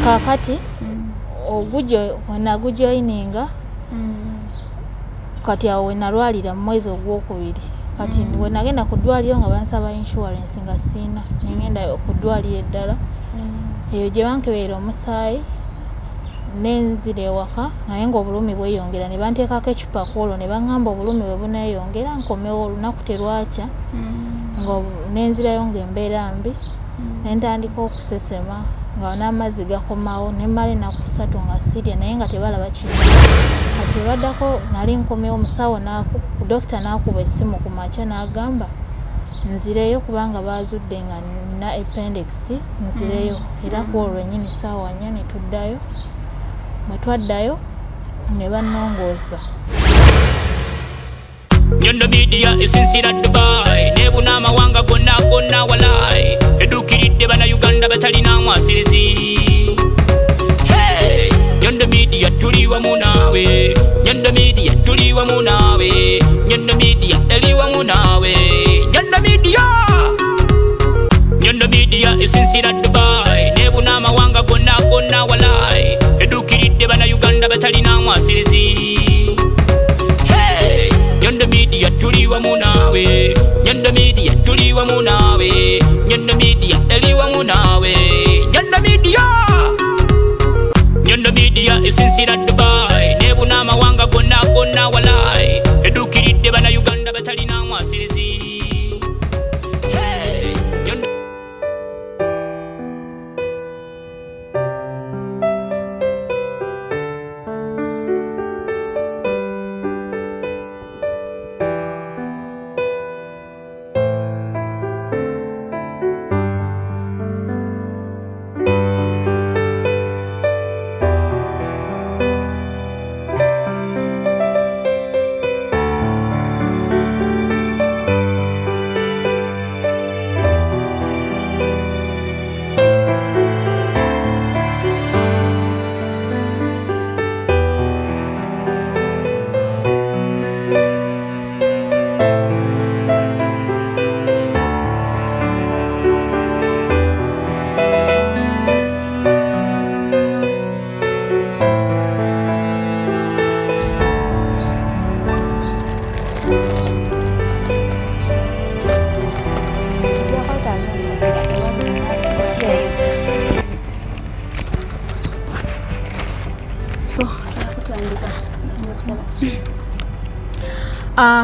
Kakati wenagujoininga kati awo wenalwalira mu mwezi ogwokubiri. Kati wenagenda ku ddwaliro nga bansaba insurance nga siina, nengenda ku ddwaliro eddala eyo gye bankebeera omusaayi nenzira ewaka, naye ng'obulumi bweyongera ne banteekako eccupa ku olwo ne baŋŋamba obulumi bwe buneeyongera nkomewo olunaku terwakya, nga nenzirayo ng'embeera mbi ne ntandika okusesema nga n'amazzi gakomawo ne mmala ennaku 3 nga sirya naye nga tebalaba kintu. Kati olwaddako nali nkomyewo omusawo dokita n'akuba essimu ku makya n'agamba nzireyo kubanga baazudde nga nina appendix, nzireyo. Era ku olwo ennyini ssaawa 4 ne tuddayo. Bwe twaddayo ne bannongoosa. Nyondo Media esinzira Dubai nebuna amawanga gonna gonna walai edukiridde bannayuganda batalina mwasirizi. Hey! Nyondo Media tuli wamu naawe, Nyondo Media tuli wamu naawe, Nyondo Media eri wamu naawe, Nyondo Media. Nyondo Media esinzira Dubai nebuna amawanga gonna gonna walai edukiridde bannayuganda batalina mwasirizi. Hey! Nyondo Media tuli wamu naawe, Nyondo Media tuli wamu naawe, Nyondo Media eri wamu naawe, Nyondo Media. Nyondo Media esinzira Dubai nebuna amawanga gonna gonna walai edukiridde bannayuganda batalina mwasirizi. Hey! Nyondo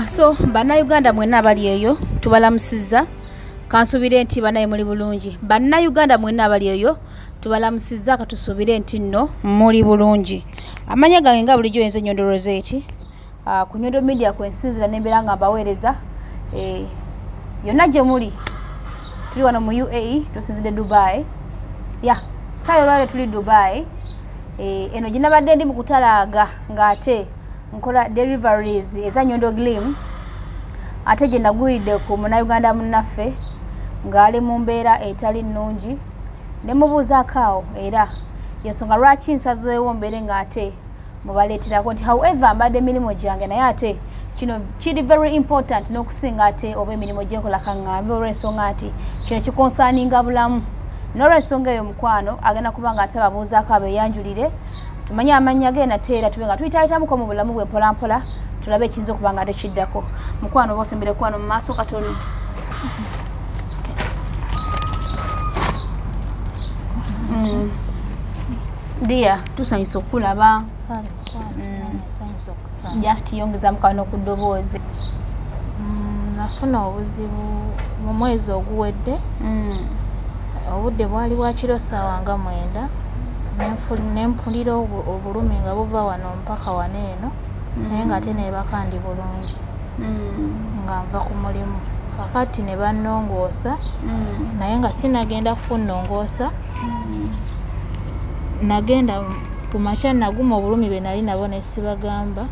So bannayuganda mwenna abali eyo tubalamusizza, kansuubire nti bannaye muli bulungi. Bannayuganda mwenna abali eyo tubalamusizza, katusuubire nti nno muli bulungi. Amannya gange nga bulijjo yenze Nyondo Rosette, ku Nyondo Media kwensinzira nembeera nga mbaweereza yonna gye muli. Tuli wano mu UAE, tusinzidde Dubai. Ya saayo olwaleero tuli Dubai. Eno gye nabadde ndi mu kutalaaga ng'ate nkola deliveries eza Nyondo Glim, ate gye nagwiridde ku munnayuganda munnaffe ng'ali mu mbeera etali nnungi ne mubuuzaako awo, era yensonga lwaki nsazeewo mbeere ng'ate mubaleeterako nti however mbadde emirimu gyange, naye ate kino kiri very important n'okusinga ate oba emirimu gye nkola kaŋŋambe, olw'ensonga nti kino kikonsaaninga bulamu. N'olw'ensonga eyo mukwano agenda kuba ng'ate ababuuzaako abeeyanjulire, tumanye amannya ge nate era tube nga tuyitaayitamuko mu bulamu bwe mpola mpola, tulabe ekiyinza okuba nga tekiddako. Mukwano oba osembere kwano mu maaso katono. Dear, tusanyusa okulaba. Just yongeza mukwano ku ddoboozi. Nafuna obuzibu mu mwezi oguwedde. Obudde bwali bwa kiro ssaawa nga 9. Nempulira obulumi nga buva wano mpaka wano eno, naye nga ate neebaka ndi bulungi nga nva ku mulimu. Kakati ne bannongoosa, naye nga sinagenda kunnongoosa. Nagenda ku makya naguma obulumi bwe nali nabo ne sibagamba,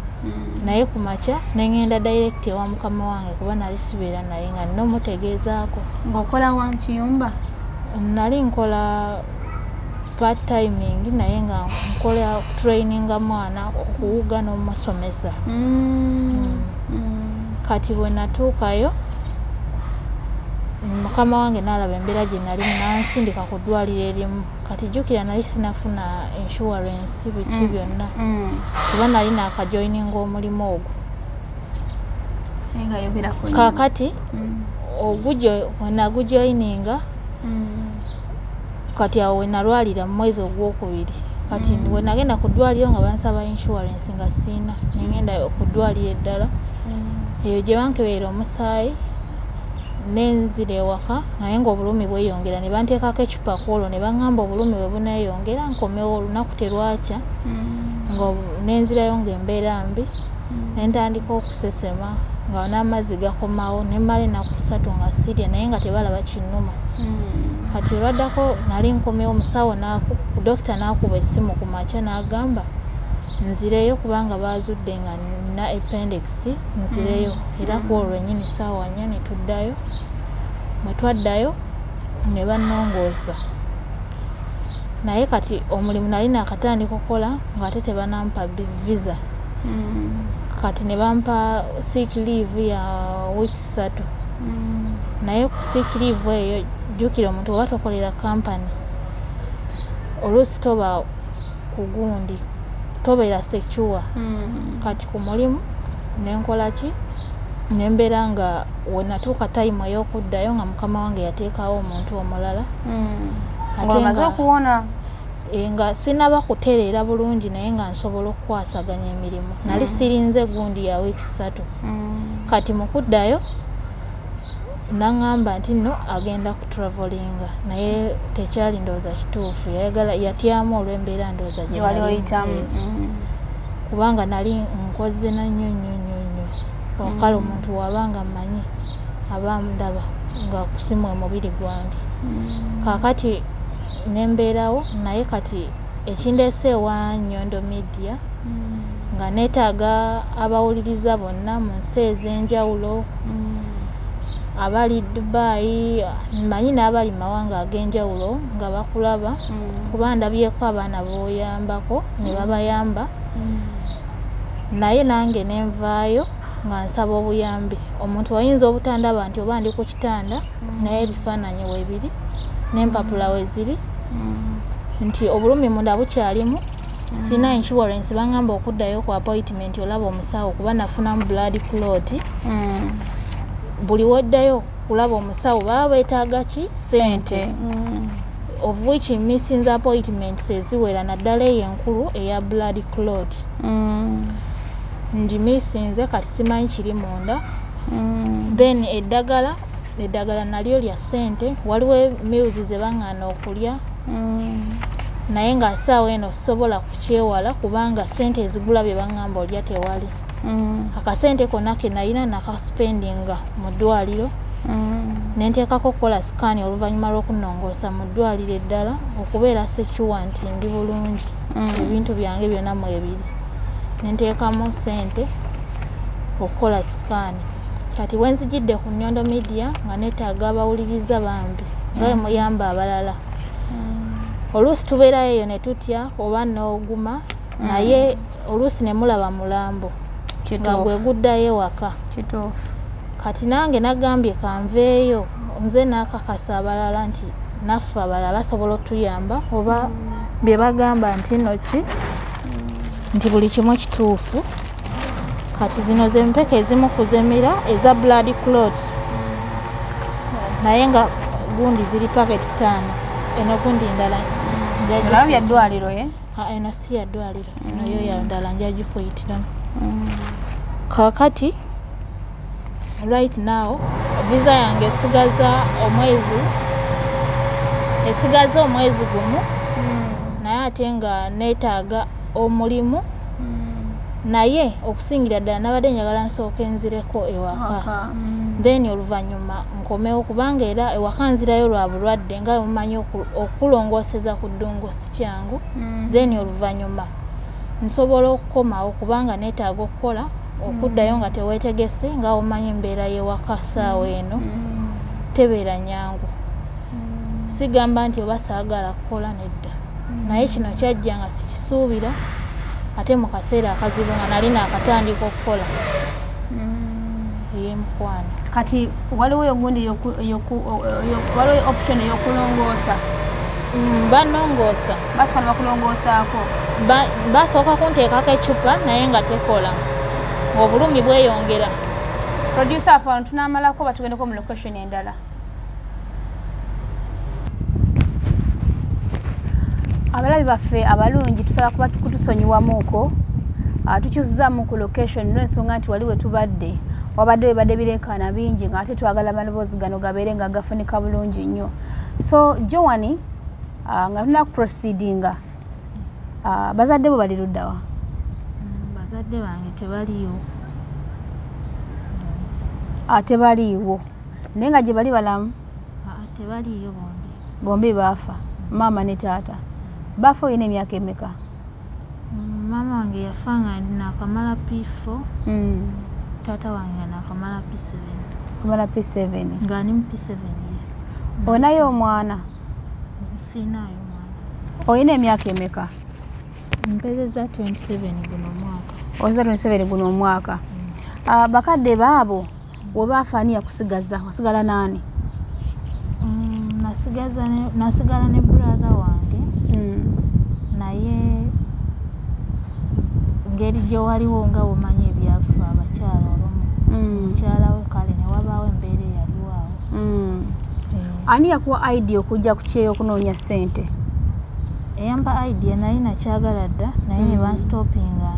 naye ku makya ne ŋŋenda direct ewa mukama wange kuba nali sibeera naye nga nina omutegeezaako. Ng'okola wa mu kiyumba? Nali nkola part timing naye nga nkola traininga mwana okuwuga n'omusomesa. Kati bwe natuukayo Mukama wange n'alaba embeera gye nali n'ansindika ku ddwaliro erimu. Kati jjukira nali sinafuna insurance biki byonna, kuba nali naakajoyininga omulimu ogwo. Kaakati wenagujoyininga, kati awo wenalwalira mu mwezi ogwokubiri. Kati wenagenda ku ddwaliro nga bansaba insurance nga siina, nengenda ku ddwaliro eddala eyo gye bankeberera omusaayi, nenzira ewaka naye ng'obulumi bweyongera. Ne banteekako eccupa ku olwo ne baŋŋamba obulumi bwe buneeyongera nkomewo. Olunaku terwakya nga nenzirayo ng'embeera mbi, ne ntandika okusesema nga n'amazzi gakomawo, ne mmala ennaku 3 nga sirya naye nga tebalaba kinnuma. Kati olwaddako nali nkomyewo, omusawo dokita n'akuba essimu ku makya n'agamba nzireyo kubanga baazudde nga nina appendix, nzireyo. Era ku olwo lwennyini 4:00 ne tuddayo. Bwe twaddayo ne bannongoosa, naye kati omulimu nali naakatandika okukola ng'ate tebanampa visa. Kati ne bampa sick leave ya wiiki 3. Naye ku sick leave eyo, jjukira omuntu oba tokolera kampani, oluusi toba ku gundi, tobeera secure. Kati ku mulimu nenkola ki, nembeera nga wenatuuka tayimu ey'okuddayo nga mukama wange yateekawo omuntu omulala. Ng'omaze okuwona? Nga sinaba kutereera bulungi naye nga nsobola okukwasaganya emirimu. Nali sirinze gundi ya wiiki 3. Kati mu kuddayo naŋŋamba nti nno agenda kutravelinga, naye tekyali ndowooza kituufu. Yayagala yatyamu olw'embeera ndowooza gye wali nali oyitamu. Kubanga nali nkoze na nnyo nnyo nnyo nnyo. Kale omuntu wabanga mmanyi aba ndaba nga kusimwa omubiri gwange. Kaakati nembeerawo, naye kati ekindeese ewa Nyondo Media nga neetaaga abawuliriza bonna mu nsi ez'enjawulo, abali Dubai, mmanyi n'abali mu mawanga ag'enjawulo nga bakulaba, kuba ndabyeko abaana b'oyambako ne babayamba. Naye nange ne nvaayo nga nsaba obuyambi. Omuntu ayinza obutandaba nti oba ndi ku kitanda, naye ebifaananyi weebiri n'empapula weeziri, nti obulumi munda bukyalimu. Sina insurance, bangamba okuddayo ku appointment olaba omusawo kuba nafunamu blood clot. Buli woddayo kulaba omusawo baba beetaaga ki? Ssente. Of which missinze appointments eziwera, naddala eyo enkulu eya blood clot ngimisinze. Kati simanyi kiri munda. Then eddagala nalyo lya ssente. Waliwo meals ze baŋŋaana okulya, naye nga ssaawa eno sisobola kukyewala kubanga ssente ezigula bye baŋŋamba olya tewali. Akasente konna ke nalina nakaspendinga mu ddwaliro, ne nteekako okukola sikaani oluvannyuma lw'okunnongoosa mu ddwaliro eddala okubeera secure nti ndi bulungi, ebintu byange byonna mwebiri. Ne nteekamu ssente okukola sikaani. Kati we nzijidde ku Nyondo Media nga neetaaga abawuliriza bambi nga bwe muyamba abalala. Oluusi tubeerayo eyo ne tutya oba n'oguma, naye oluusi ne mulaba mulambo nga gwe guddayo ewaka. Kati nange nagambye kanveeyo nze n'akakasa abalala nti naffe abalala basobola otuyamba, oba bye bagamba nti nno ki nti buli kimu kituufu. Kati zino z'empeke ezimu ku zemira eza blood clot, naye nga gundi ziri packet 5. Eno gundi ndala Olaba bya ddwaliro ye? Eno si ya ddwaliro, nayo ya ndala nja gikuyitiramu. Kaakati right now visa yange esigaza omwezi gumu, naye ate nga neetaaga omulimu. Naye okusingira ddala nabadde njagala nsooke nzireko ewaka, then oluvannyuma nkomewo, kubanga era ewaka nzirayo lwa bulwadde nga bwe mumanyi okulongooseza ku ddungu si kyangu. Then oluvannyuma nsobola okukomawo kubanga neetaaga okukola. Okuddayo nga teweetegese nga omanyi embeera y'ewaka ssaawa eno tebeera nnyangu. Sigamba nti oba saagala kukola, nedda, naye kino kyajja nga sikisuubira, ate mu kaseera akazibu nga nali naakatandika okukola. Ey'emukwano. Kati waliwo egundi waliwo option ey'okulongoosa? Banongoosa. Basooka ne bakulongoosaako? Basooka kunteekako eccupa naye nga tekola, ng'obulumi bweyongera. Producer afe wano tunaamalako batugendeko mu location endala. Abalabi baffe abalungi, tusaba kuba kutusonyiwamuuko, tukyusizaamu ku location n'ensonga nti wali we tubadde wabadde webadde bireekaana bingi, ng'ate twagala amaloboozi gano gabeere nga gafunika bulungi nnyo. So Joan, nga tulina kuproceedinga, bazadde bo bali luddawa? Bazadde bange tebaliiwo. Tebaliiwo, naye nga gye bali balamu? Tebaliiyo bombi. Bombi baafa, maama ne taata. Baafa olina emyaka emeka? Maama wange yafa nga nakamala P4. Taata wange nga nakamala P7. Kamala P7. Nga ndi mu P7 ye. Olinayo omwana? Siinaayo omwana. Olina emyaka emeka? Mpezezza 27 guno omwaka. Oweza 27 guno omwaka. Bakadde baabo we baafa ani yakusigaza? Wasigala naani? Nasigala ne brother wange. Naye ngeri gye waliwo nga bw'omanyi ebyafa abakyala abamu, mukyala we kale ne wabaawo embeera eyaliwo awo. Ani yakuwa idea okujja ku kyeyo okunoonya ssente? Eyampa idea naye nakyagala dda, naye ne banstopinga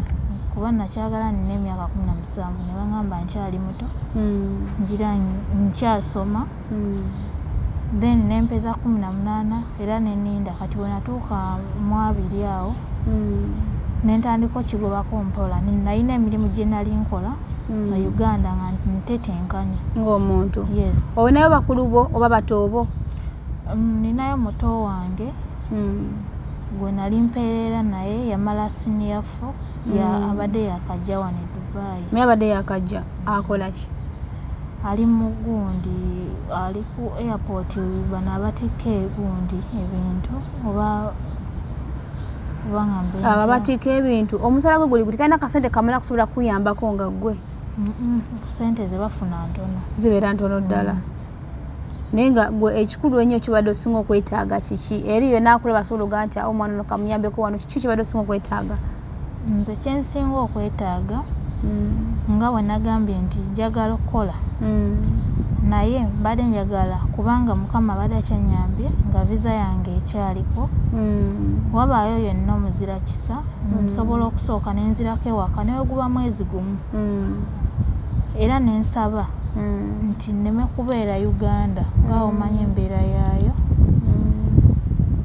kuba nakyagala nina emyaka 17, ne baŋŋamba nkyali muto, ngira nkyasoma. Then nempeza 18 era neninda. Kati bwe natuuka mu 20 awo nentandika okigobako mpola. Nalina emirimu gye nali nkola mu Uganda nga ntetenkanya ng'omuntu. Yes. Olinayo bakulu bo oba bato bo? Ninayo muto wange gwe nali mpeerera, naye yamala senior 4, abadde yakajja wano e Dubai. Naye abadde yakajja, akola ki? Ali mu gundi, ali ku airport, bano abatikka egundi ebintu oba ngambe abo abatikka ebintu. Omusala gwe guli guti? Talina kasente kamala kusobola kuyambako nga ggwe? Sente ze bafuna ntono. Zibeera ntono ddala. Naye nga gwe ekikulu ennyo kibadde osinga okwetaaga kiki? Eri yonna akulaba asobola okugaa nti omwana ono kamuyambeko wano, kiki kibadde osinga okwetaaga? Nze kyensinga okwetaaga, nga bwe nagambye nti njagala okukola, naye mbadde njagala kubanga Mukama abadde akyanyambye nga visa yange ekyaliko. Wabaayo yenna omuzira kisa, nsobola okusooka ne nzirako ewaka ne guba mwezi gumu. Era ne nsaba nti nneme kubeera Uganda nga omanyi embeera yaayo.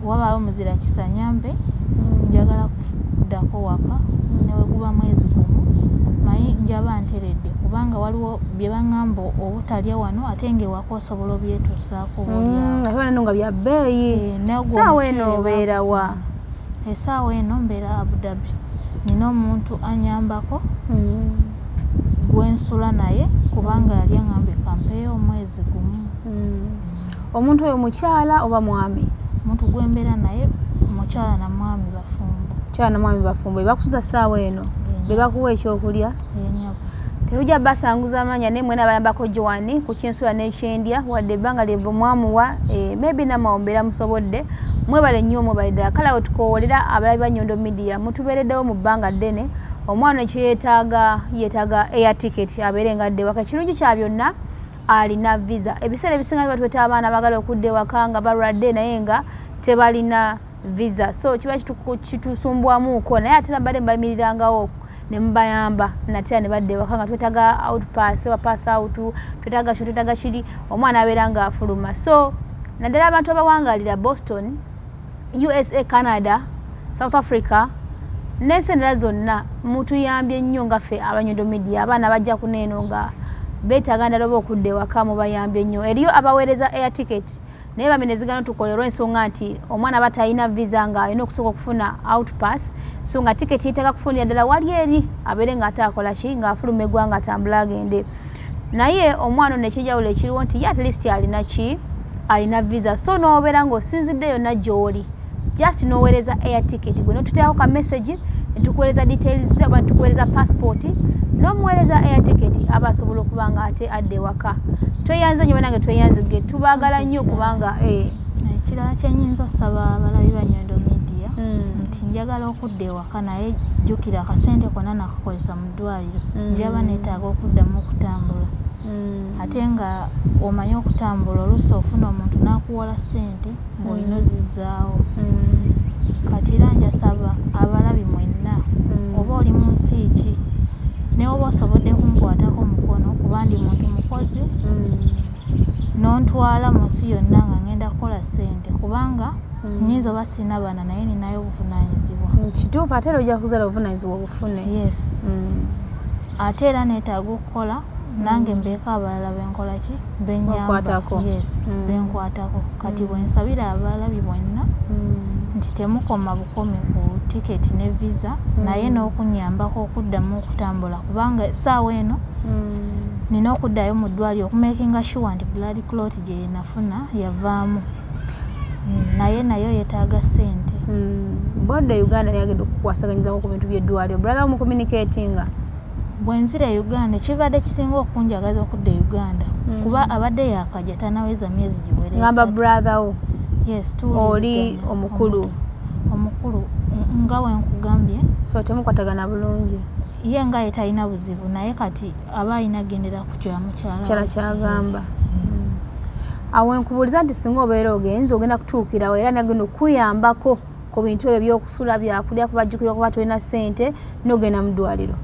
Wabaayo omuzira kisa nyambe, njagala kuddako waka ne guba mwezi gumu, manyi njaba nteredde kubanga waliwo bye baŋŋamba obutalya wano ate ng'ewaka osobola obyetuusaako obulyawo. Ate wano nga bya bbeeyi. Essaawa eno obeera wa? Essaawa eno mbeera Abu Dhabi. Nina omuntu anyambako gwensula naye kubanga yali aŋŋambye kampeeyo omwezi gumu. Omuntu oyo mukyala oba mwami? Omuntu gwembeera naye mukyala na mwami bafumbo. Mukyala na mwami bafumbo. Bebakusuza ssaawa eno? Bebakuwa ekyokulya? Terujja basanguza amanya naye mwena abayambako Joan ku kyensula n'ekyendya, wadde ebbanga lye mwamuwa, maybe nammwe mbeera musobodde. Mwebale nnyo, mwebale ddala. Kale awo tukoowolera abalabi ba Nyondo Media, mutubeereddewo mu bbanga ddene. Omwana ekyeyeetaaga yeetaaga air ticket abeere nga adda ewaka. Ekirungi kya byonna alina visa. Ebiseera ebisinga tuba tweta abaana abaagala okudda ewaka nga balwadde naye nga tebalina visa, so kiba kitusumbwamuuko, naye ate nabadde mbayimirirangawo ne mubayamba natera ne badda ewaka nga twetaaga out pass oba pass out, twetaaga kyo, twetaaga kiri, omwana abeera nga afuluma. So naddala abantu abawangaalira Boston, USA, Canada, South Africa n'ensi endala zonna, mutuyambye nnyo nga ffe Abanyondo Media. Abaana bajja kuneeno nga beetaaga ndala oba okudda ewaka, mubayambye nnyo. Eriyo abaweereza air ticket naye bamenezigano tukola olw'ensonga nti omwana aba talina visa nga alina okusooka okufuna out pass, so nga ticket yeetaaga kufunira ddala wali eri abeere ng'ate akola ki, ng'afuluma eggwanga atambule agende. Naye omwana ono ekyenjawulo ekiriwo nti ye at least alina ki, alina visa. So n'obeera ng'osinzidde yonna gy'oli, Just noweereza air ticket gwe notuteekako ka message netukuweereza details ze oba netukuweereza passport n'omuweereza air ticket aba asobola okuba nga ate adda ewaka. Tweyanze nnyo bannange, tweyanzige, tubaagala nnyo kubanga Ekirala kyenyinza osaba abalabi ba Nyondo Media nti njagala okudda ewaka, naye jjukira akasente konna nakakozesa mu ddwaliro, njaba neetaaga okuddamu okutambula. Ate nga omanyi okutambula oluusi ofuna omuntu n'akuwola ssente ng'olina ozizzaawo. Kati era njasaba abalabi mwenna, oba oli mu nsi ki, ne oba osobodde kunkwatako mukono kuba ndi muntu mukozi, n'ontwala mu nsi yonna nga ngenda kukola ssente, kubanga nnyinza oba sirina baana naye ninayo obuvunaanyizibwa. Kituufu, ate era ojja kuzaala obuvunaanyizibwa obufune. Yes. Ate era neetaaga okukola nange mbeeko abalala benkola ki, bennyamba. Yes, benkwatako. Kati bwe nsabira abalabi bwenna nti temukoma bukomi ku tiketi ne visa, naye n'okunnyambako okuddamu okutambula, kubanga essaawa eno nina okuddayo mu ddwaliro okumakinga sure nti blood clot gye nafuna yavaamu, naye nayo yeetaaga ssente. Bodda Uganda neyagenda okukwasaganyizako ku bintu by'eddwaliro, brother mucommunicatinga? Bwe nzira e Uganda kibadde kisinga okunjagaza okudda e Uganda, kuba abadde yakajja tanaweza myezi giwera. Ngamba brother wo? Yes, oli omukulu. Omukulu nga we nkugambye. So temukwatagana bulungi? Ye nga ye talina buzibu, naye kati aba alina gendera ku kya mukyala kyagamba. Awo nkubuuliza nti singa obeera ogenze ogenda kutuukirawo era nagenda okuyambako ku bintu ebyo by'okusula, byakulya, kubajjukira kuba tolina ssente n'ogenda mu ddwaliro.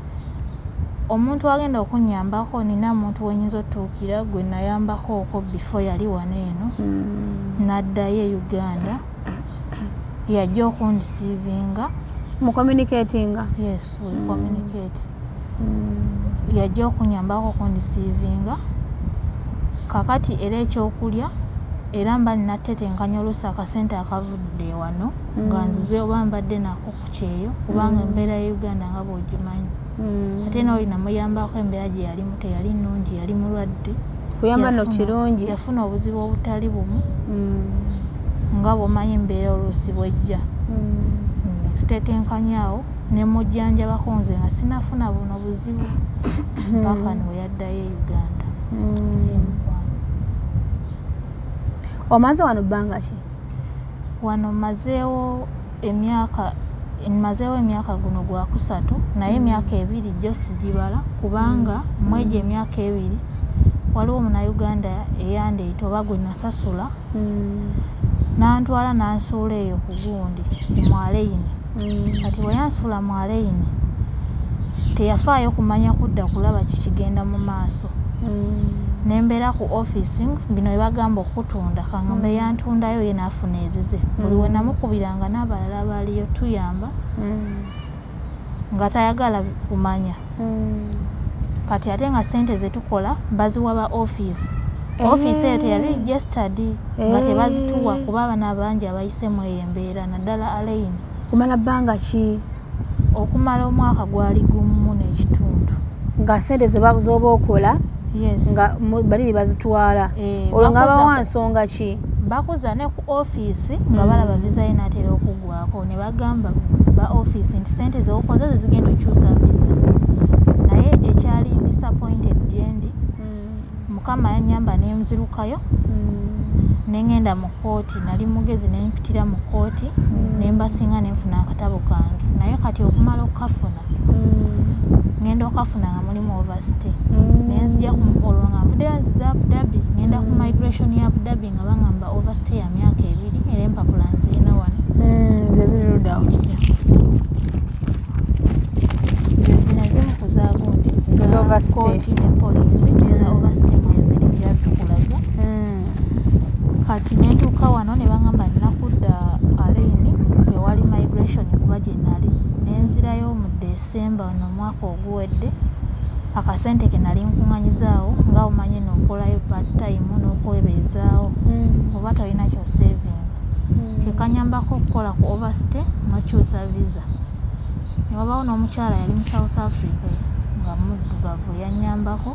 Omuntu agenda okunnyambako nina omuntu wenyinza otuukira gwe nayambako okwo before yali wano eno, n'addayo e Uganda, yajja okundisiivinga. Mucommunicatinga? Yes, we communicate. Yajja okunyambako okundisiivinga. Kakati era ekyokulya era mba ninatetenkanya oluusi akasente akavudde wano nga nzize oba mbadde nako ku kyeyo, kubanga embeera ya Uganda nga bw'ogimanyi. Ate n'oli namuyambako embeera gye yalimu teyali nnungi, yali mulwadde. Kuyamba nno kirungi. Yafuna obuzibu obutali bumu nga bw'omanyi embeera oluusi bw'ejja. Tutetenkanya awo ne mujjanjabako nze nga sinafuna buno buzibu mpaka ne yaddayo e Uganda. Omaze wano bbanga ki? Wano mazeewo emyaka, guno gwa kusatu, naye emyaka 2 gyo sigibala, kubanga mwegyo emyaka 2 waliwo omunnayuganda eyandeeta oba gwe nasasula n'antwala n'ansuula eyo ku gundi mu Aleyini. Kati bwe yansuula mu Aleyini teyafaayo kumanya kudda kulaba kikigenda mu maaso. Nembeera ku offisi bino bye bagamba okutunda, kangambe yantundayo ye n'afuna ezize. Buli we namukubiranga n'abalala baaliyo tuyamba nga tayagala kumanya. Kati ate nga ssente ze tukola baziwa ba offisi. Offisi eyo teyali registered nga tebazituwa kuba abaana bangi abayisemu eyo embeera naddala Aleyini. Kumala bbanga ki? Okumala omwaka gwali gumu n'ekitundu. Nga ssente z'oba okola? Yes. Nga bali bazitwala. Olwo nga bawa nsonga ki? Bakuza ne ku offisi nga balaba visa ye n'atera okuggwako, ne bagamba ba offisi nti ssente z'okoze ze zigenda okukyusa visa. Naye ekyali disappointed gye ndi, Mukama yannyamba ne nzirukayo, ne ŋŋenda mu kkooti. Nali mugezi ne mpitira mu kkooti, ne mbasinga ne nfuna akatabo kange. Naye kati okumala okukafuna, ngenda okafuna nga mulimu overstay. Nenzija olwo nga nvuddeyo nziza Abu Dhabi, ngenda ku migration ya Abu Dhabi nga bangamba overstay ya myaka 2, era empapula nzirina wano. Nze ziruddawo. Zino zimu ku za gundi. Eza overstay. Kkooti ne poliisi eza overstay mweziri byazikulaga. Kati ne ntuuka wano ne bangamba nina kudda Aleyini ewali migration kuba gye nali. Ne nzirayo mu December ono omwaka oguwedde, akasente ke nali nkuŋŋaanyizaawo nga omanyi n'okolayo part time n'okwebeezaawo oba tolina ky'osevinga. Ke kanyambako okukola ku overstay n'okyusa visa. Ne wabaawo n'omukyala yali mu South Africa nga muddugavu yannyambako.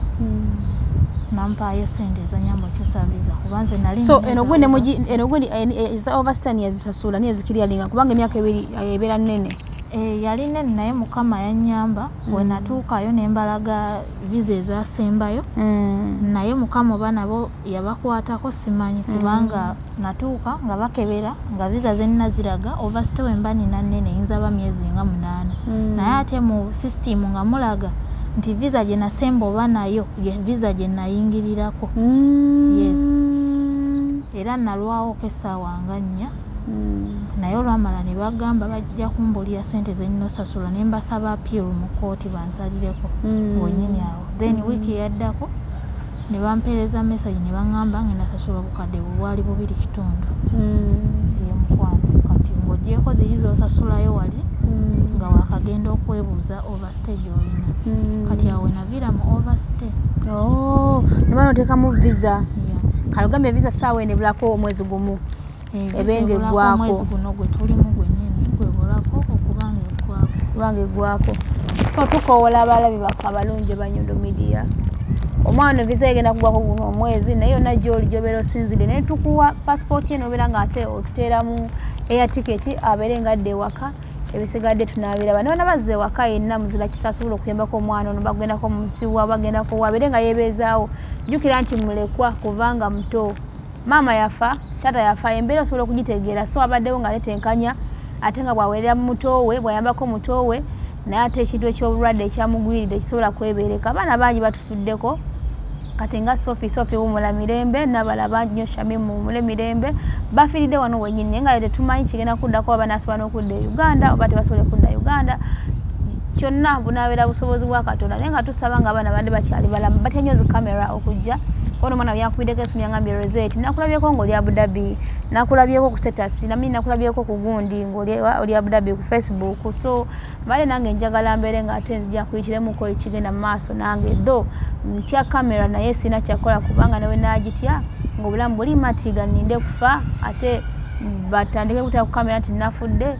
Nampaayo sente ezanyamba okyusa visa kubanze nali so eno gwene muji eno gwene eza overstay yazisasula niye zikirialinga kubanga emyaka ebiri ebeera nnene. Yali nnene naye Mukama yannyamba we natuukayo ne mbalaga visa ezasembayo. Naye Mukama oba nabo yabakwatako simanyi kubanga natuuka nga bakebera nga visa ze nnina ziraga overstay we mba nina nnene eyinza ba myezi nga 8. Naye ate mu system nga mulaga nti visa gye nasemba oba nayo ye visa gye nayingirirako. Yes. Era nalwawoko essaawa nga 4. Naye olwamala ne bagamba bajja kumbulira ssente ze nnina osasula ne mbasaba appeal mu kkooti bansalireko wennyini awo. Then wiiki eyaddako ne bampeereza message ne baŋŋamba ngenda sasula obukadde bwali 2.5. Ye mukwano kati ng'ogyeko ziri z'osasulayo wali nga wakagenda okwebuuza overstay gy'olina. Kati awo naviira mu overstay. Oh, ne oteekamu visa. Kale ogambye visa ssaawa eno ebulako omwezi gumu. Ebenge eggwako. Omwezi guno gwe tulimu gwennyini gwebulako okubanga eggwako. Kubanga eggwako. So tukoowola abalabi baffe abalungi ba Nyondo Media. Omwana visa egenda kugwako guno omwezi naye yonna gy'oli gy'obeera osinzidde naye tukuwa passport ye n'obeera ng'ate otuteeramu air ticket abeere ng'adda ewaka. Ebisigadde tunaabiraba. Ne bana bazze ewaka yenna muzira kisa asobola okuyambako omwana ono bagendako mu nsi wa bagendako wa abeere nga yeebeezaawo. Jjukira nti mulekwa kubanga muto. Maama yafa, taata yafa, embeera osobola okugitegeera. So abaddewo ng'aletenkanya ate nga bw'aweerera muto we, bw'ayambako muto we, naye ate ekintu eky'obulwadde ekyamugwiridde kisobola kwebeereka. Abaana bangi batufuddeko. Kati nga Sophie wumula mirembe, n'abalala bangi nnyo Shamimu wumule mirembe, bafiiridde wano wennyini naye nga tetumanyi kigenda kuddako oba banaasobola n'okudda e Uganda oba tebasobole kudda Uganda. Kyonna bunaabeera busobozi bwa Katonda naye nga tusaba nga abaana bandi bakyali balamu batya nnyo zi kamera okujja. Ono omwana yankubiddeko essimu yangambye Rosette nakulabyeko ng'oli Abu Dhabi, nakulabyeko ku status, nami nakulabyeko ku gundi ng'oli Abu Dhabi ku Facebook. So mbale nange njagala mbeere ng'ate nzija kuyitiremuko ekigenda mu maaso nange though ntya kamera naye sina kyakola kubanga nawe naagitya ng'obulamu buli matiga nninde kufa ate batandike kutya ku kamera nti nafudde.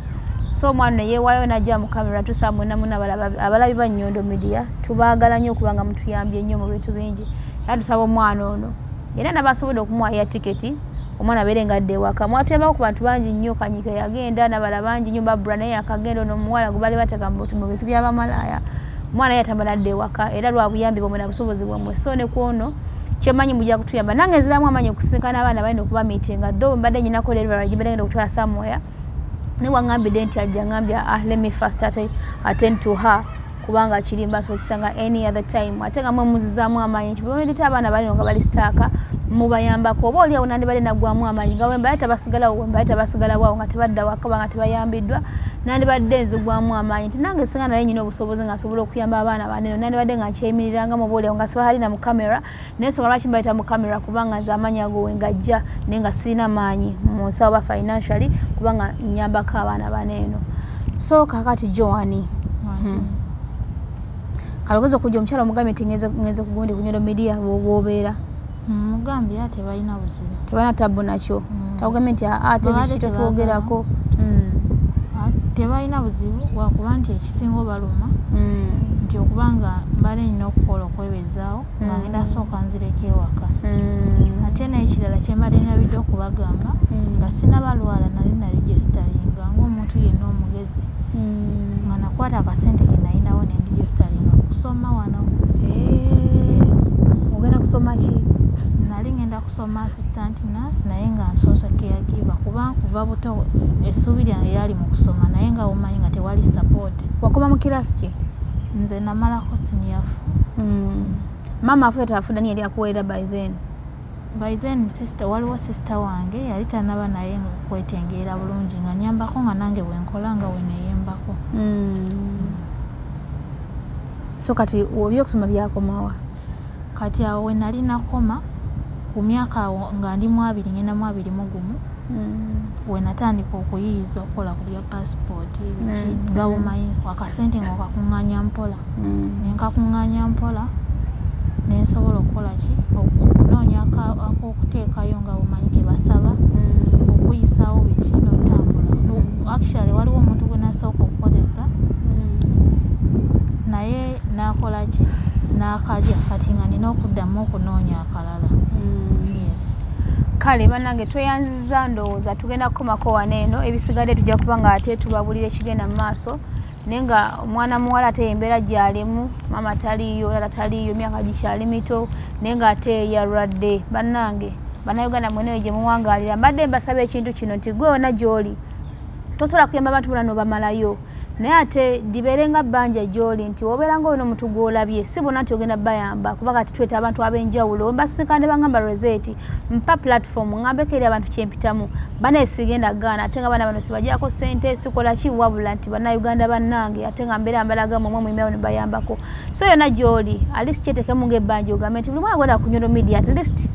So omwana yeewaayo n'ajja mu kamera. Tusaba mwenna mwenna abalabi ba Nyondo Media tubaagala nnyo kubanga mutuyambye nnyo mu bintu bingi. Era tusaba omwana ono era n'abasobodde okumuwa air ticket omwana abeere ng'adda ewaka. Mwatuyambako ku bantu bangi nnyo, Kanyike yagenda n'abalala bangi nnyo, Babura naye yakagenda, ono omuwala gwe baali bateeka mu bintu by'abamalaaya omwana ye atambula n'adda ewaka era lwa buyambi bwammwe na busobozi bwammwe. So ne ku ono kyemanyi mujja kutuyamba. Nange nziramu amaanyi okusisinkana abaana balina okubamiitinga though mbadde nnyinako leero gye mbadde ngenda okutwala somewhere naye wangambidde nti ajja ngambye let me first attend to her kubanga kirimba so kisanga any other time. Ate nga mwe muzizaamu amaanyi nti bwe ndita abaana balino nga bali sitaaka mubayambako oba oli awo nandibadde naggwamu amaanyi nga wembaye tabasigalawo wembaye tabasigalawo nga tebadda waka nga tebayambiddwa nandibadde nzigwamu amaanyi nti nange singa nali nnyina obusobozi nga nsobola okuyamba abaana banene nandibadde nga nkyeyimiriranga mu oba oli awo nga sibahalina mu kamera. Naye ensonga lwaki mbayita mu kamera kubanga nze amaanyi ago we ngajja naye nga sirina maanyi mu nsawo oba financially kubanga nnyambako abaana baneeno. So kaakati Joan kalogeza okujja omukyala omugambye nti ngenze kugundi ku Nyondo Media bw'obeera. Mugambye ate tebalina buzibu. Tebalina tabbu nakyo. Takugambye nti ate biki tetwogerako. Tebalina buzibu lwakuba nti ekisinga obaluma nti okubanga mbadde nnina okukola okwebezaawo nga ngenda sooka nzireko ewaka. Ate n'ekirala kye mbadde nabidde okubagamba nga sinnabalwala nali naregisteringa ng'omuntu yenna omugezi. Nga nakwata akasente ke nalinawo ne ndigisteringa kusoma wano. Ogenda kusoma ki? Nali ngenda kusoma assistant nurse naye nga nsoose caregiver kuba kuva buto essuubi lyange lyali mu kusoma naye nga omanyi nga tewali support. Wakoma mu kirasi ki? Nze namalako senior 4. Maama afuye tafudde ani yali akuweerera by then? By then sister, waliwo sister wange yali tannaba naye kwetengeera bulungi nga nnyambako nga nange bwe nkola nga bwe neeyambako. So kati ebyokusoma byakomawa? Kati awo we nali nakoma ku myaka awo nga ndi mu 20 ngenda mu 21 we natandika okuyiiza okukola ku bya passport biki nga bw'omanyi akasente ng'okakuŋŋaanya mpola. Ne nkakuŋŋaanya mpola ne nsobola okukola ki okunoonya ak'okuteekayo nga bw'omanyi ke basaba okuyisaawo biki n'otambula. Actually waliwo omuntu gwe nasooka okukozesa naye n'akola ki N'akalya kati nga nina okuddamu okunoonya akalala. Yes. Kale bannange tweyanziza, ndowooza tugenda kukomako wano eno, ebisigadde tujja kuba nga ate tubabulira ekigenda mu maaso. Naye nga omwana muwala ate embeera gy'alimu, maama taliiyo, taata taliiyo, emyaka gikyali mito, naye nga ate yalwadde. Bannange Bannayuganda mwenna gye muwangaalira, mbadde mbasaba ekintu kino nti gwe wonna gy'oli tosobola kuyamba abantu bonna n'obamalayo, naye ate libeere nga bbanja gy'oli nti obeera nga olina omuntu gw'olabye, si bonna nti ogenda bayamba, kuba kati tweta abantu ab'enjawulo. Mbasisinkana ne bangamba Rosette, mpa platform ngambeko eri abantu kyempitamu, banaye sigenda gaana, ate nga baana bano sibajjako ssente, sikola ki, wabula nti Bannayuganda bannange, ate nga mbeera mbalaga mmwe muyimirawo ne bayambako. So yonna gy'oli at least kyeteekemu ng'ebbanja, ogambe nti buli mwana gw'olaba ku Nyondo Media, at least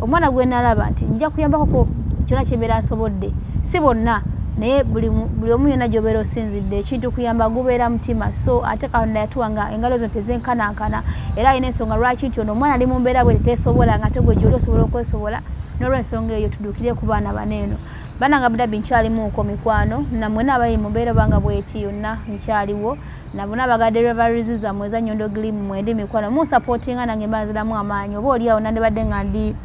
omwana gwe nalaba nti nja kuyambako kyonna kye mbeera nsobodde, si bonna naye buli omu yonna gy'obeera osinzidde ekintu kuyamba gubeera mutima. So ate Katonda yatuwa nga engalo zo tezenkanankana, era alina ensonga lwaki nti ono omwana ali mu mbeera bwe teesobola, nga ate gwe gy'oli osobola okwesobola. N'olwensonga eyo tuduukire ku baana bano eno. Bannange Abu Dhabi nkyalimuuko mikwano, nammwe n'abali mu mbeera obanga bweti yonna nkyaliwo, nabona abagadde reveries zammwe eza Nyondo Glim mwendi mikwano, munsapootinga nange mba nziramu amaanyi, oba oli awo nandibadde nga ndi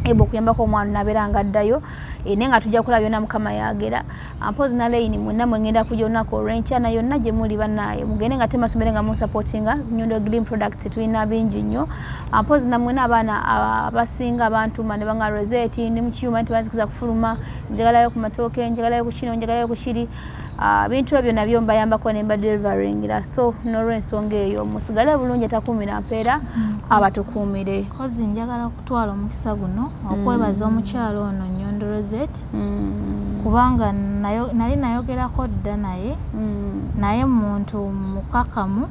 ebo okuyambako omwana nabeera nga addayo, naye nga tujja kulaba byonna Mukama yagera. Mpozi na Layini mwenna mwengenda kujja olunaku olw'enkya, na yonna gye muli bannaaye mugende nga temasomere nga munsapootinga. Nyondo Glim products tulina bingi nnyo. Mpozi na mwenna abaana abasinga abantuma ne banga Rosette ndi mu kiyumba nti banzikiza kufuluma, njagalayo ku matooke, njagalayo ku kino, njagalayo ku kiri, bintu ebyo nabyo mbayambako ne mba deliveringira. So n'olwensonga eyo musigale bulungi, atakuumira mpeera abatukuumire. Kozi njagala kutwala omukisa guno okwebaza omukyalo ono Nyondo Rosette, kubanga nali nayogerako dda naye, naye muntu mukakamu.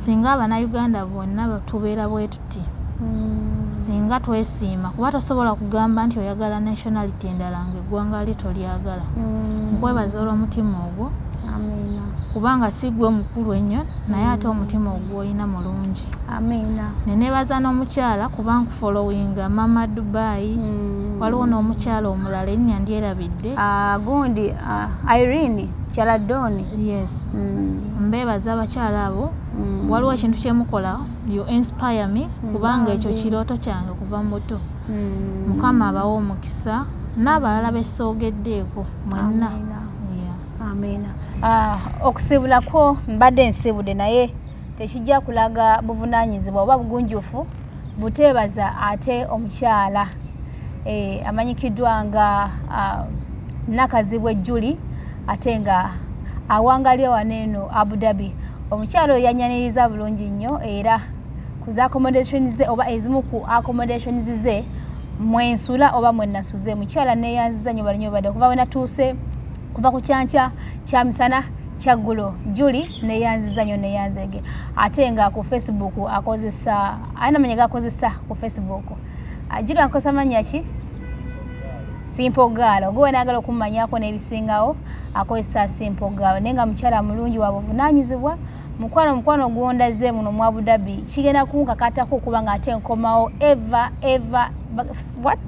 Singa Abannayuganda bonna tubeera bwe tuti, singa twesiima, kuba tosobola kugamba nti oyagala nationality endala ng'eggwanga lyo tolyagala. Nkwebaza olw'omutima ogwo, Amiina. Kubanga si gwe mukulu ennyo, naye ate omutima ogwo olina mulungi. Amiina. Ne neebaza n'omukyala kuba nkufollowinga Mama Dubai, waliwo n'omukyala omulala erinnya ndyerabidde. Gundi Irene Kyaladoni. Yes. Mbeebaza abakyala abo, waliwo ekintu kye mukola, you inspire me, kubanga ekyo kirooto kyange kuva mu buto. Mukama abawe omukisa n'abalala bessoogeddeeko mwenna. Amiina. Okusiibulako mbadde nsiibudde, naye tekijja kulaga buvunaanyizibwa oba bugunjufu buteebaza ate omukyala amanyikiddwa nga Nakazibwe Julie, ate nga awangalira wano eno Abu Dhabi. Omukyala oyo yanyaniriza bulungi nnyo, era ku za accommodations ze oba ezimu ku accommodations ze mwensula oba mwenasuze. Mukyala neeyanziza nnyo bali nnyo badde okuva we natuuse, kuva ku kyankya kyamisana kyaggulo. Julie neeyanziza nnyo neeyanzege. Ate nga ku Facebook akozesa, alina amannya g'akozesa ku Facebook. Julie akozesa mannya ki? Simple Girl. Gwe naagala okummanyaako n'ebisingawo akozesa Simple Girl. Naye nga mukyala mulungi wa buvunaanyizibwa, mukwano gwondaze muno mu Abu Dhabi kigenda kunkakatako okuba nga ate nkomawo ever ever what?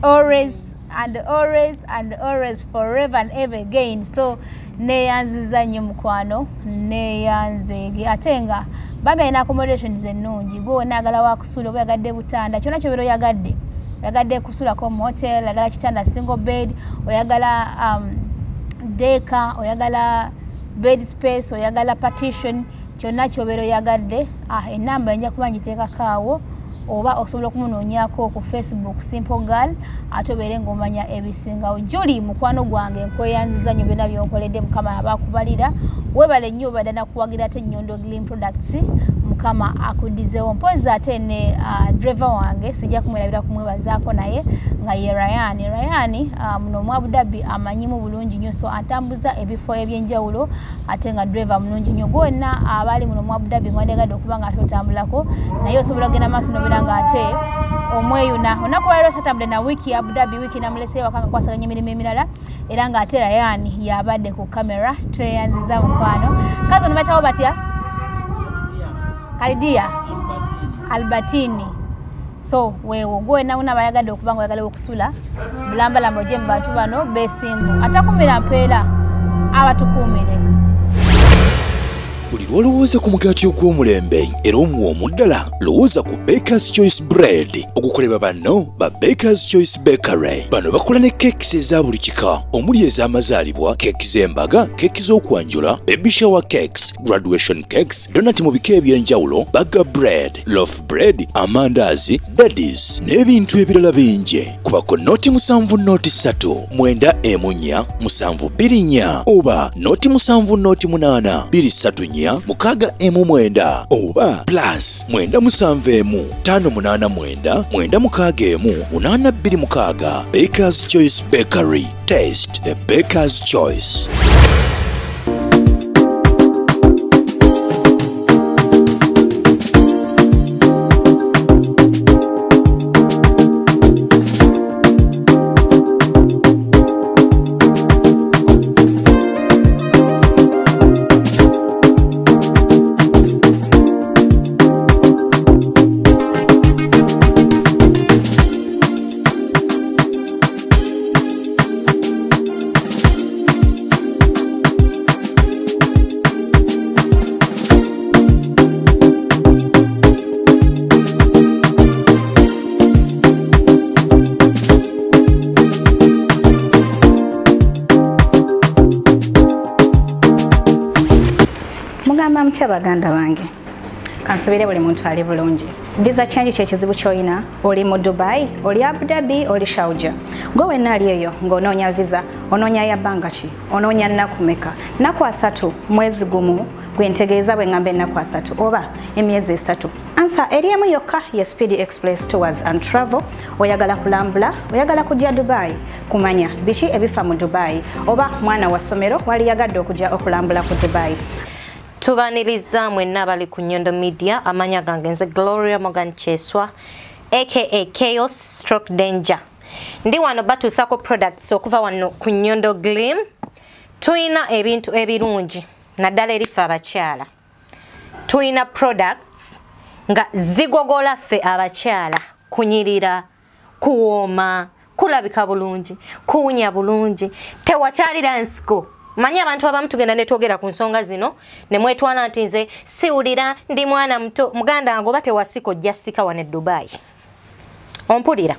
Always and always and always forever and ever again. So neeyanziza nnyo mukwano, neeyanzeege. Ate nga bambi alina accommodations ennungi, gwe wonna ayagala wakusula oba oyagadde butanda, kyonna ky'obeera oyagadde, oyagadde kusulako mu hotel, oyagala kitanda single bed, oyagala deka, oyagala bed space, oyagala partition, kyonna ky'obeera oyagadde. Ennamba nja kuba ngiteekako awo, oba osobola okumunoonyaako ku Facebook Simple Girl, ate obeere ng'omanya ebisingawo. Julie mukwano gwange nkweyanziza nnyo byonna by'onkoledde, Mukama abakubalira, weebale nnyo obadde nakuwagira ate Nyondo Glim Products, Mukama akuddizeewo. Mpozi ate ne driver wange sijja kumwerabira kumwebazaako, naye nga ye Ryan. Ryan muno mu Abu Dhabi amanyimu bulungi nnyo, so atambuza ebifo ebyenjawulo, ate nga driver mulungi nnyo. Gwe wenna abali muno mu Abu Dhabi nga wandiyagadde okuba nga ate otambulako, naye osobola okugenda maaso n'obeera nga ate omweyuna. Olunaku lwaleero satambudde na wiiki Abu Dhabi, wiiki namuleseeyo waka nga kwasaganya emirimu emirala, era nga ate Ryan y'abadde ku kamera. Tweyanziza mukwano. Kazi ono bayitawo batya? Kalidia Albertini. So weewo gwe wenna wonna abayagadde okuba nga oyagala okusula bulambalamba ojje mu bantu bano beesimbu, atakumira mpeera abatukuumire. Buli lw'olowooza ku mugaati ogw'omulembe era omuwoomu ddala, lowooza ku Baker's Choice Bread ogukolebwa banno ba Baker's Choice Bakery. Bano bakola ne cakes eza buli kika omuli ez'amazaalibwa, keeki z'embaga, keeki z'okwanjula, baby shower cakes, graduation cakes, donut mu bika eby'enjawulo, burger bread, loaf bread, amandaazi, daddies n'ebintu ebirala bingi. Kubako 0 7 0 3 9 14 7 2 4 oba 0 7 0 8 2 3 4 6 1 9 oba plus 971 589 961 826. Baker's Choice Bakery. Taste the Baker's Choice. Mugamba mutya baganda bange? Kansubire buli muntu ali bulungi. Visa change kyekizibu ky'olina, oli mu Dubai, oli Abu Dhabi, oli Sharjah. Gwe wenna ali eyo ng'onoonya visa, onoonya ya bbanga ki? Onoonya nnaku meka? Nnaku 3, mwezi gumu, gwe ntegeeza bwe ŋŋamba ennaku 3 oba emyezi 3. Answer eri emu yokka ye Speed Express Tours and Travel. Oyagala kulambula, oyagala kujja Dubai, kumanya biki ebifa mu Dubai, oba mwana wa ssomero waliyagadde okujja okulambula ku Dubai. Tubaniriza mwenna abali ku Nyondo Media. Amanya gange nze Gloria Morgan Cheswa aka Chaos Stroke Danger. Ndi wano batuusako products okuva wano ku Nyondo Gleam. Tuyina ebintu ebirungi naddala erife abakyala. Tuyina products nga zigogola ffe abakyala kunyirira, kuwooma, kulabika bulungi, kuwunya bulungi, tewakyalira nsiko. Manyi abantu abamu tugenda ne twogera ku nsonga zino ne mwetwala nti nze siwulira ndi mwana muto. Muganda wange oba tewasika ojja sika wano e Dubai. Ompulira,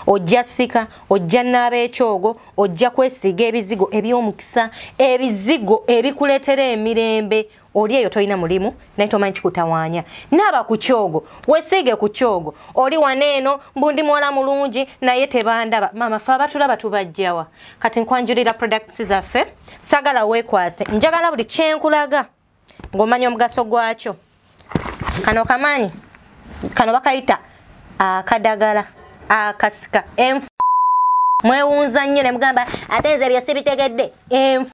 ojja sika, ojja naaba ekyogo, ojja kwesiiga ebizigo eby'omukisa, ebizigo ebikuleetera emirembe. Oli eyo tolina mulimu naye tomanyi kikutawaanya. Naaba ku kyogo, weesiige ku kyogo. Oli wano eno mbu ndi muwala mulungi naye tebandaba. Maama ffe abatulaba tubajjawa. Kati nkwanjulira products zaffe, sagala weekwase. Njagala buli kyenkulaga ng'omanya omugaso gwakyo. Kano kamanyi, kano bakayita akadagala akasika enfu. Mwewunza nnyo ne mugamba ate nze ebyo sibitegedde. Enfu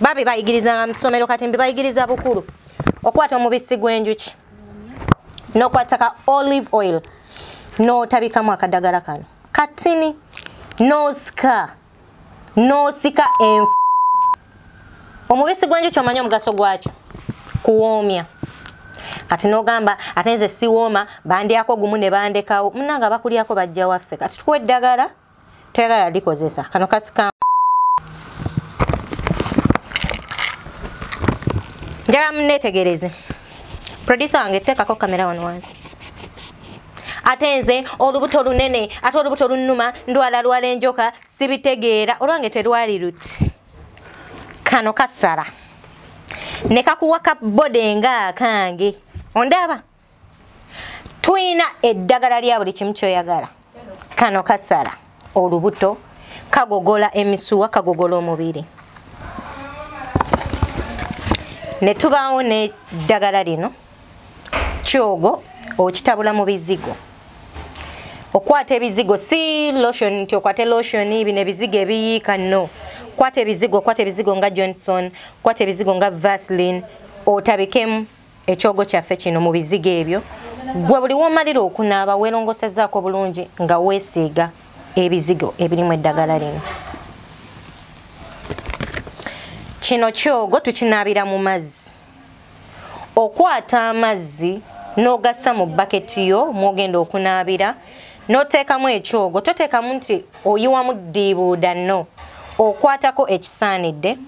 babi bayigirizanga mu ssomero, kati mbibayigiriza bukulu. Okwata omubisi gw'enjuki n'okwata ka olive oil n'otabikamu akadagala kano katini, n'osika enfu. Omubisi gw'enjuki omanyi omugaso gwakyo? Kuwoomya. Kati n'ogamba ate nze siwooma, bandyako gumu ne bandekawo. Munnange bakulyako bajja waffe. Kati tukuwa eddagala toyagala likozesa. Kano kasika. Njagala munneetegereze. Producer wange teekako kamera wano wansi. Ate nze olubuto lunene, ate olubuto lunnuma, ndwala lwala enjoka, sibitegeera. Olwange terwali luti. Kano kasala ne kakuwa ka bode nga akange. Ondaba? Tuyina eddagala lya buli kimu ky'oyagala. Kano kasala olubuto, kagogola emisuwa, kagogola omubiri. Ne tubaawo n'eddagala lino kyogo, okitabula mu bizigo. Okwata ebizigo, si lotion nti okwate lotion bino ebizigo ebiyiika, no. Kwata ebizigo nga Johnson, kwata ebizigo nga Vaseline, otabikemu ekyogo kyaffe kino mu bizigo ebyo. Gwe buli w'omalira okunaaba weerongosezaako bulungi nga weesiiga ebizigo ebirimu eddagala lino. Kino kyogo tukinaabira mu mazzi. Okwata amazzi n'ogassa mu baketi yo mw'ogenda okunaabira, n'oteekamu ekyogo. Toteekamu nti oyiwamu ddiibuuda, no. Okwatako ekisaanidde,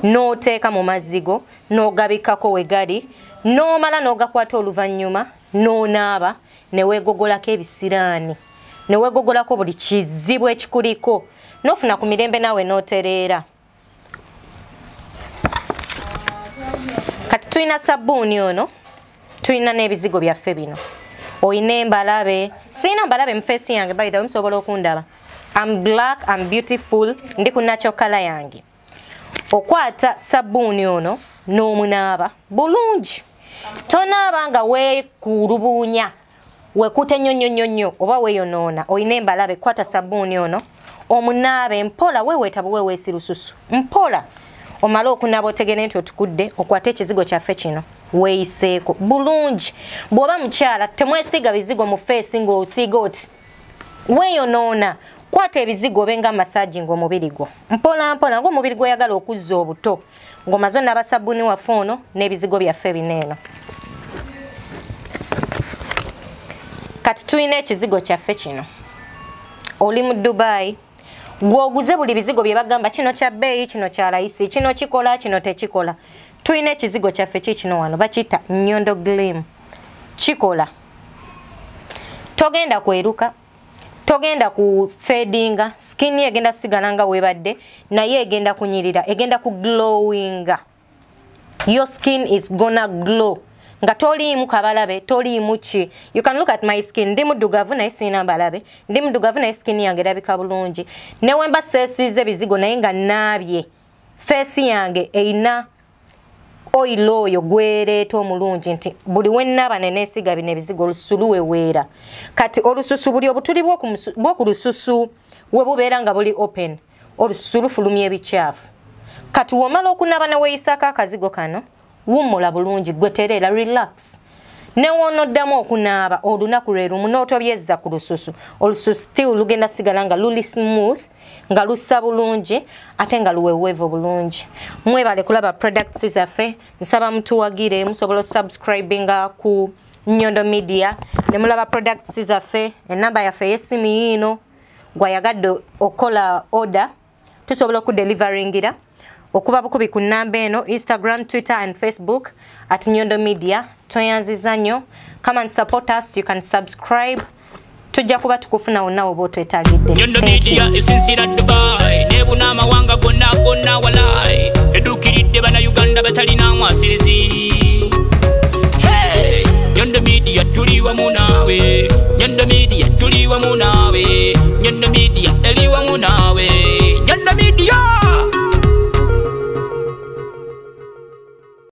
N'oteeka mu mazzi go, n'ogabikkako we gali, n'omala n'ogakwata oluvannyuma, n'onaaba, ne weegogolako ebisiraani, ne weegogolako buli kizibu ekikuliko, n'ofuna ku mirembe naawe n'otereera. Kati tulina sabbuuni ono, tulina n'ebizigo byaffe bino. Oyina embalabe, sirina mbalabe mu feesi yange, by the way, musobola okundaba. I'm black, I'm beautiful, ndi ku natural color yange. Okwata sabbuuni ono n'omunaaba bulungi. Tonaaba nga weekulubuunya, weekutte nnyo nnyo nnyo nnyo oba weeyonoona. Oyina embalabe, kwata sabbuuni ono omunaabe mpola, weeweeta buweeweesi lususu mpola. Omale okunaaba otegere nti otukudde, okwate ekizigo kyaffe kino weeyiseeko bulungi. Bw'oba mukyala temwesiiga bizigo mu feesi ng'osiiga oti weeyonoona. Kwata ebizigo obe nga massaging omubiri gwo mpola mpola, ng'omubiri gw'oyagala okuzza obuto, ng'omaze onaaba sabbuuni waffe ono n'ebizigo byaffe bino eno. Kati tulina ekizigo kyaffe kino. Oli mu Dubai, gw'oguze buli bizigo bye bagamba kino kya bbeeyi, kino kya layisi, kino kikola, kino tekikola. Tulina ekizigo kyaffe kiikino wano, bakiyita Nyondo Glim. Kikola. Togenda kweruka, togenda ku fadinga, skin ye egenda sigala nga webadde, naye egenda kunyirira, egenda ku glowinga. Your skin is gonna glow. Nga toliimu kabalabe, toliimu ki. You can look at my skin, ndi muddugavu naye sirina mbalabe, ndi muddugavu naye skin yange erabika bulungi. Ne bwe mba seesiize bizigo naye nga naabye, feesi yange eyina oil oyo gwereeta omulungi nti buli we nnaaba ne neesiga bino ebizigo olususu luweweera. Kati olususu buli obutuli bw'oku lususu we bubeera nga buli open, olususu lufulumya ebikyafu. Kati w'omala okunaaba ne weeyisaako akazigo kano, wummula bulungi, gwe tereera, relax. Ne w'onoddamu okunaaba olunaku lwe lumu n'otobyezza ku lususu, olususu still lugenda sigala nga luli smooth, nga lussa bulungi, ate nga luweweevu bulungi. Mwebale kulaba products zaffe, nsaba mutuwagire, musobola osubscribinga ku Nyondo Media, ne mulaba products zaffe, ennamba yaffe ey'essimu yiino, gwayagadde okola order, tusobola okudeliveringira. Okuba bukubi ku nnamba eno, Instagram, Twitter and Facebook at Nyondo Media. Toyanziza nnyo. Come and support us, you can subscribe. Tujja kuba tukufuna wonna woba otwetaagidde. Nyondo Thank you. Media esinziira Dubai, nebuna amawanga gonna gonna walai. Eduukiridde bannayuganda batalina mwasirizi. Hey! Nyondo Media tuli wamu naawe. Nyondo Media tuli wamu naawe. Nyondo Media eri wamu naawe.